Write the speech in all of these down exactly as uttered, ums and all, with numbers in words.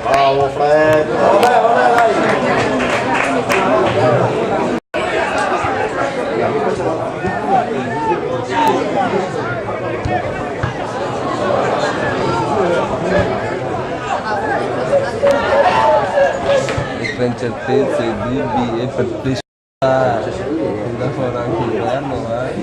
Bravo, Fred. Vabbè, vabbè, dai. E per incertezze, i dubi e per... Ah, da fora anche l'inverno, eh.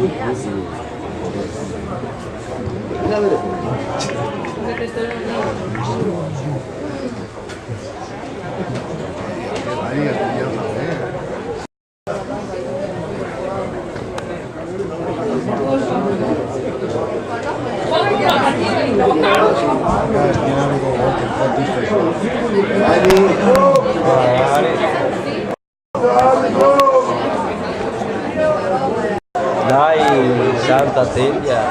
Dai, Santa Telia.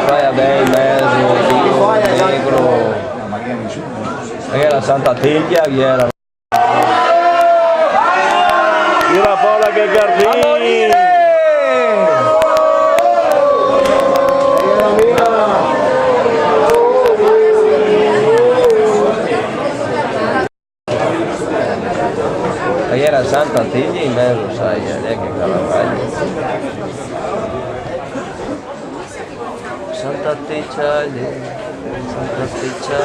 Poi vabbè, in mezo, Dio, negro. Che era Santa Telia, che era. Tira fora che Gardini! Iera Santa Tecia in mezo, sa, eh, che Caravaggio. Santa Tecia, Santa Tecia,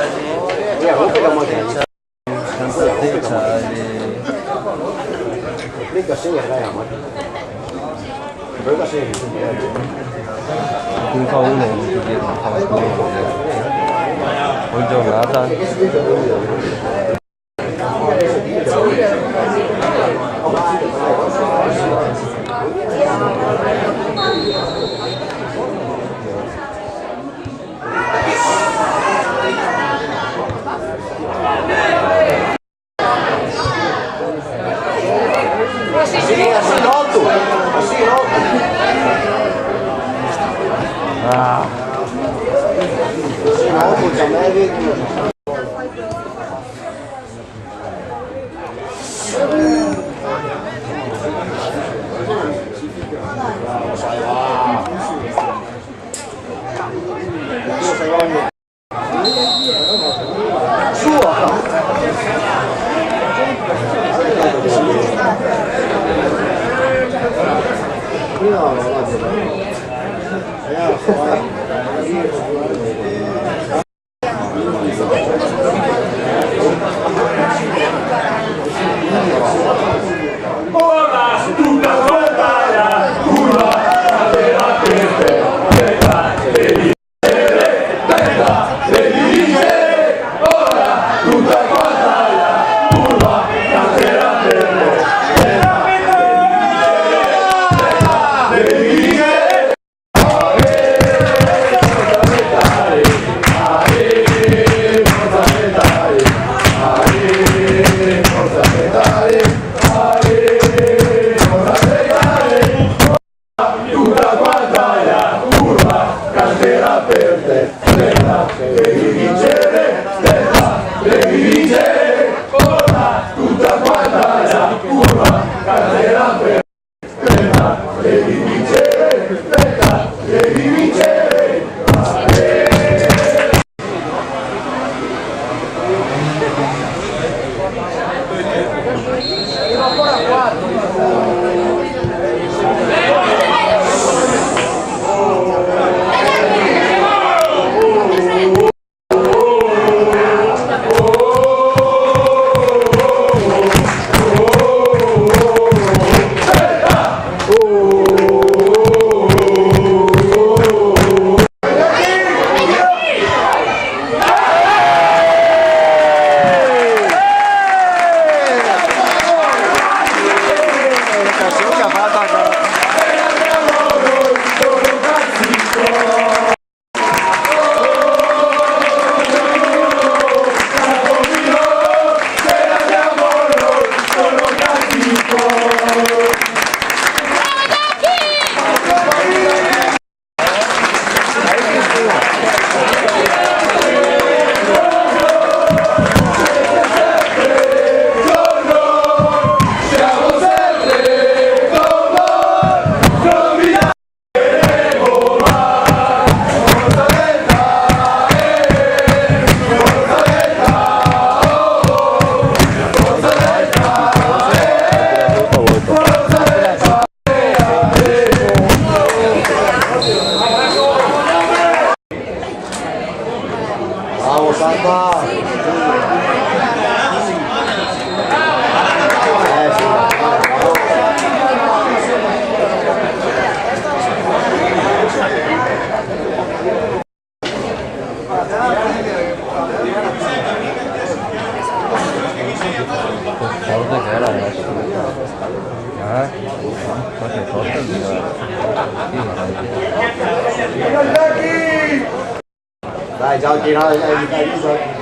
Santa Tecia. Qui fa uno, qui dietro fa uno. Poi giornata. Sì, sì, noto. Sì, noto. Ah. Sì, noto, già me vedi. Dai, ciao, Gino, dai, dai, dai.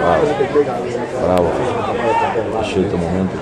Bravo. Bravo. Ha scelto il momento.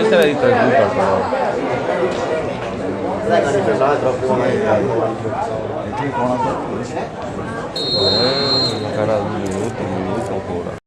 Questa era di tre gruppi, però. Eh, cara, un minuto, un minuto ancora.